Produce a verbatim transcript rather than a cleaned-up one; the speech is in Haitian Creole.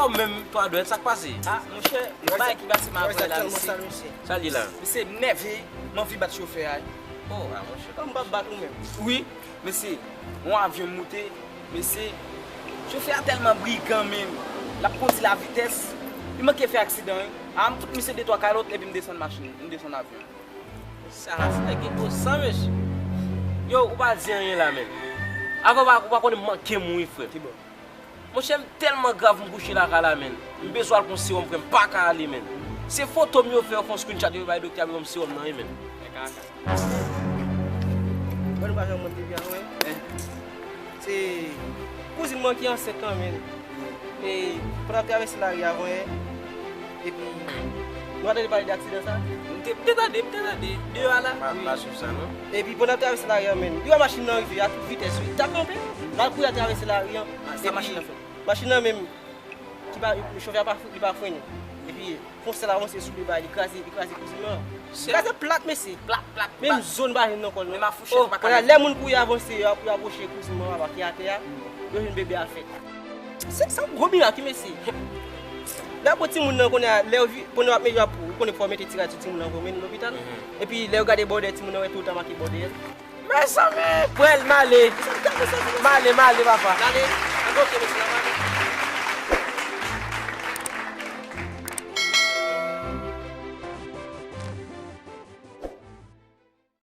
Ou menm twa dwèt, sa k pase? Ah, monchè, yon bagay ki pase m avè la, mesye. Sa l ye la? Mesye, m nève, m anvi bat chofè a. Oh, ah, monchè. Kòm m pa bat ou menm. Wi, mesye, yon avyon m moute, mesye, chofè a tèlman brigan, menm. L ap kondi lavitès, li manke fè aksidan, wi. Ah, m fout misye de twa kalòt, epi m desann machin, m desann avyon. Sa, sa nèg gen gwo san, mesye. Yo, ou pa di anyen la, menm. Avan, ou pa, ou pa konnen m manke mouri, frè. Monchè, m tèlman grav m kouche lakay la, menn. M bezwen al pran sewòm, frè, m pa ka ale, menn. Se foto m yo fè, yo fè yon screenshot, yo bay doktè a pou yon sewòm nan, wi, menn. Bon, nou pa janm mwen depi avan, wi. Se kouzin mwen ki ansent lan, menn. E, pandan ap travèse lari avan yè, epi, nou pa tande pale de aksidan sa? M te, m te tande, m te tande. Deyò a la. Pa, pa swiv sa, non. Epi, pandan ap travèse lari an, menn, li wè machin nan rive a tout vitès, wi. Li t ap kanpe, l al kouri al travèse lari an. Sa machin nan fè? Machin nan menm, ki pa, chofè a pa, li pa frennen. Epi, fon sèl avanse sou li, bay, li kraze, li kraze kouzin nan. Li kraze plat, mesye. Plat, plat, plat. Menm zo n pa jwenn nan kò l, non. Menm afouchèt, oh, pa ka leve. Lè moun kouri avanse, y ap, y ap apwoche kouzin nan, papa ki atè a, yo jwenn bebe a fèt. Se, se yon gwo mirak, wi, mesye. Lè yo pran timoun nan, kounye a, lè yo vi-, pandan y ap, y ap, ou konnen fò w mete ti rad sou timoun nan, pou w mennen l lopital. Epi, lè yo gade bòdè timoun nan, wè tout an make bòdè. Mezanmi, pwèl, m ale. M ale, m ale, papa. M ale. An, ok, mesye, n ap